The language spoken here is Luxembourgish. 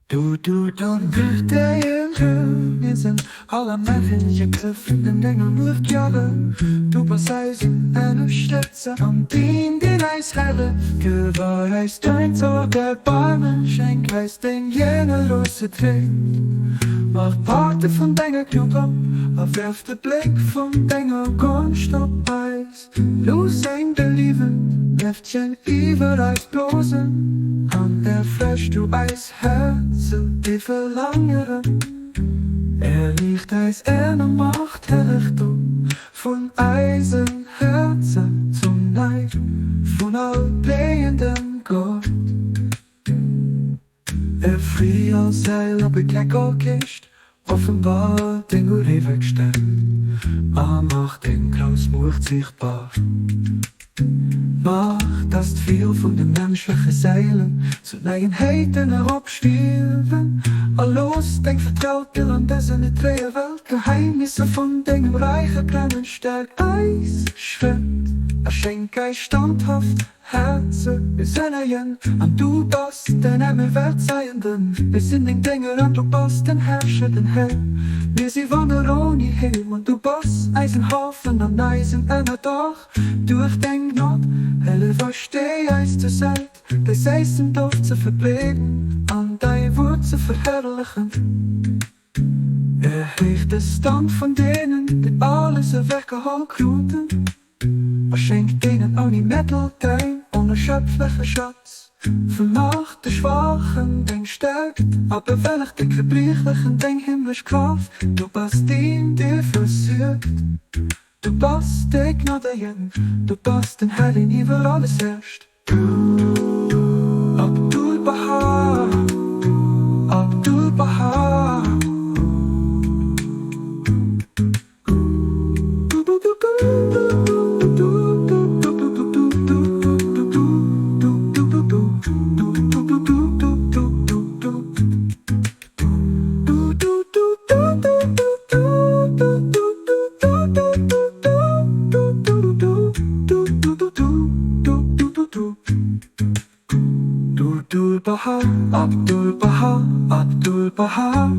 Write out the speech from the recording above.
Mir sinn allermächtige vun denger Muecht Jahwe. Du bass eisen Ënnerstëtzer an deen, deen eis rette. Gewei eis dein Zorn, Erbarmen, schenk eis deng generöse Tréi. Mach d'Porte vun denger Gnod op a werf de Bléck vun denger Gonscht op eis. Looss eng beliewend Leftchen iwwer eis blosen an erfrësch du eis Häerzen, déi verlaangeren. Erliicht eis ënner Macht Hellegtum vun eisen Häerzen zum Neid vun all bléiendem Gott. Erfri all Säil a bekleck all Késcht, offenbar deng uréiweg Stäerkt a mach deng grouss Muecht siichtbar. Mach, dass d'Vill vun de menschleche Séilen zu neien Héiten eropstierwen, a looss deng Vertrauten an dëser net tréier Welt d'Geheimnisser vun dengem Räich erkennen. Stäerk eis Schrëtt a schenk eis standhaft Häerze, mir sënnegen an du bass den Emmelverzeihenden. Mir sinn deng Dénger an du bass den Herrscher, den Här. Mir si Wanderer ouni Heem an du bass eisen Hafen an eisen Ënnerdach. Duerch deng Gnod, hëllef eis, stéi eis zur Säit, däi séissen Doft ze verbreeden an däi Wuert ze verherrlechen. Erhéich de Stand vun deenen, déi alles ewechgeholl kruten. A schenk deenen ouni Mettel däin onerschöpfleche Schatz. Vermach de Schwachen deng Stärkt a bewëlleg de Gebriechlechen deng himmlesch Kraaft. Du bass deen, dee versuergt, du bass de Gnadegen, du bass den Här, deen iwwer alles herrscht. Abdu'l-Bahá, Abdu'l-Bahá. Abdu'l-Bahá, Abdu'l-Bahá, Abdu'l-Bahá.